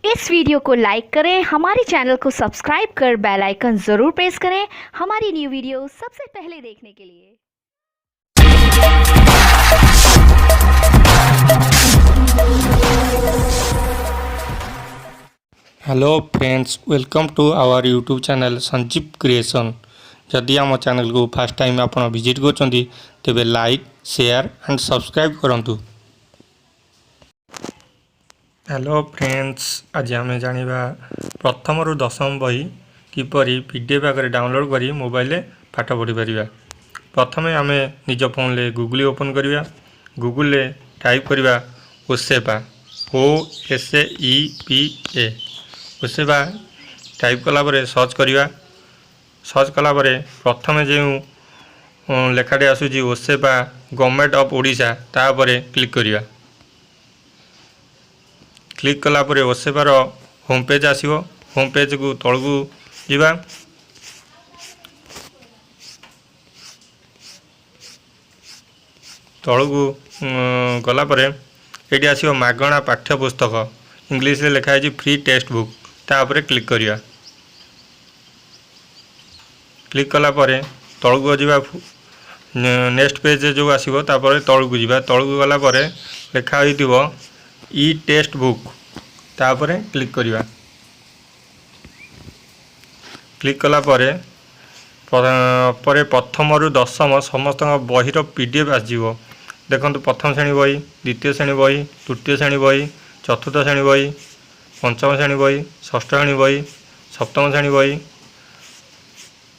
इस वीडियो को लाइक करें, हमारे चैनल को सब्सक्राइब कर बेल आइकन ज़रूर प्रेस करें हमारी न्यू वीडियो सबसे पहले देखने के लिए। Hello friends, welcome to our YouTube channel Sanjeev Creation. ଯଦି ଆମ ଚ୍ୟାନେଲକୁ ଫାର୍ଷ୍ଟ ଟାଇମ୍ ଆପଣ ଭିଜିଟ୍ କରୁଛନ୍ତି, ତେବେ ଲାଇକ୍, ସେୟାର ଆଣ୍ଡ ସବସ୍କ୍ରାଇବ୍ କରନ୍ତୁ। ହ୍ୟାଲୋ ଫ୍ରେଣ୍ଡସ୍, ଆଜି ଆମେ ଜାଣିବା ପ୍ରଥମରୁ ଦଶମ ବହି କିପରି ପିଡିଏଫ୍ ଆକାରରେ ଡାଉନଲୋଡ଼୍ କରି ମୋବାଇଲରେ ପାଠ ପଢ଼ିପାରିବା। ପ୍ରଥମେ ଆମେ ନିଜ ଫୋନ୍ରେ ଗୁଗୁଲ୍ ଓପନ୍ କରିବା। ଗୁଗୁଲରେ ଟାଇପ୍ କରିବା ଓସେପା, OSEPA। OSEPA type କଲା ପରେ ସର୍ଚ୍ଚ କରିବା। ସର୍ଚ୍ଚ କଲା ପରେ ପ୍ରଥମେ ଯେଉଁ ଲେଖାଟି ଆସୁଛି, ଓସେପା ଗଭର୍ଣ୍ଣମେଣ୍ଟ ଅଫ୍ ଓଡ଼ିଶା, ତା ଉପରେ କ୍ଲିକ୍ କରିବା। କ୍ଲିକ୍ କଲା ପରେ ଓସେପାର ହୋମ୍ ପେଜ୍ ଆସିବ। ହୋମ୍ ପେଜ୍କୁ ତଳକୁ ଯିବା। ତଳକୁ ଗଲା ପରେ ଏଇଠି ଆସିବ ମାଗଣା ପାଠ୍ୟପୁସ୍ତକ, ଇଂଲିଶରେ ଲେଖା ହେଇଛି ଫ୍ରି ଟେକ୍ସଟ ବୁକ୍, ତା ଉପରେ କ୍ଲିକ୍ କରିବା। କ୍ଲିକ୍ କଲା ପରେ ତଳକୁ ଯିବା। ନେକ୍ସଟ ପେଜ୍ ଯେଉଁ ଆସିବ, ତାପରେ ତଳକୁ ଯିବା। ତଳକୁ ଗଲା ପରେ ଲେଖା ହୋଇଥିବ ଇ ଟେକ୍ସଟ ବୁକ୍, ତାପରେ କ୍ଲିକ୍ କରିବା। କ୍ଲିକ୍ କଲା ପରେ ପରେ ପ୍ରଥମରୁ ଦଶମ ସମସ୍ତଙ୍କ ବହିର ପିଡିଏଫ୍ ଆସିଯିବ। ଦେଖନ୍ତୁ, ପ୍ରଥମ ଶ୍ରେଣୀ ବହି, ଦ୍ୱିତୀୟ ଶ୍ରେଣୀ ବହି, ତୃତୀୟ ଶ୍ରେଣୀ ବହି, ଚତୁର୍ଥ ଶ୍ରେଣୀ ବହି, ପଞ୍ଚମ ଶ୍ରେଣୀ ବହି, ଷଷ୍ଠ ଶ୍ରେଣୀ ବହି, ସପ୍ତମ ଶ୍ରେଣୀ ବହି,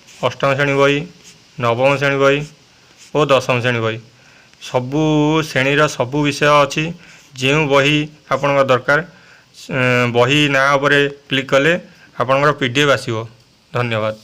ଅଷ୍ଟମ ଶ୍ରେଣୀ ବହି, ନବମ ଶ୍ରେଣୀ ବହି ଓ ଦଶମ ଶ୍ରେଣୀ ବହି। ସବୁ ଶ୍ରେଣୀର ସବୁ ବିଷୟ ଅଛି। ଯେଉଁ ବହି ଆପଣଙ୍କ ଦରକାର, ବହି ନାଁ ଉପରେ କ୍ଲିକ୍ କଲେ ଆପଣଙ୍କର ପିଡିଏଫ୍ ଆସିବ। ଧନ୍ୟବାଦ।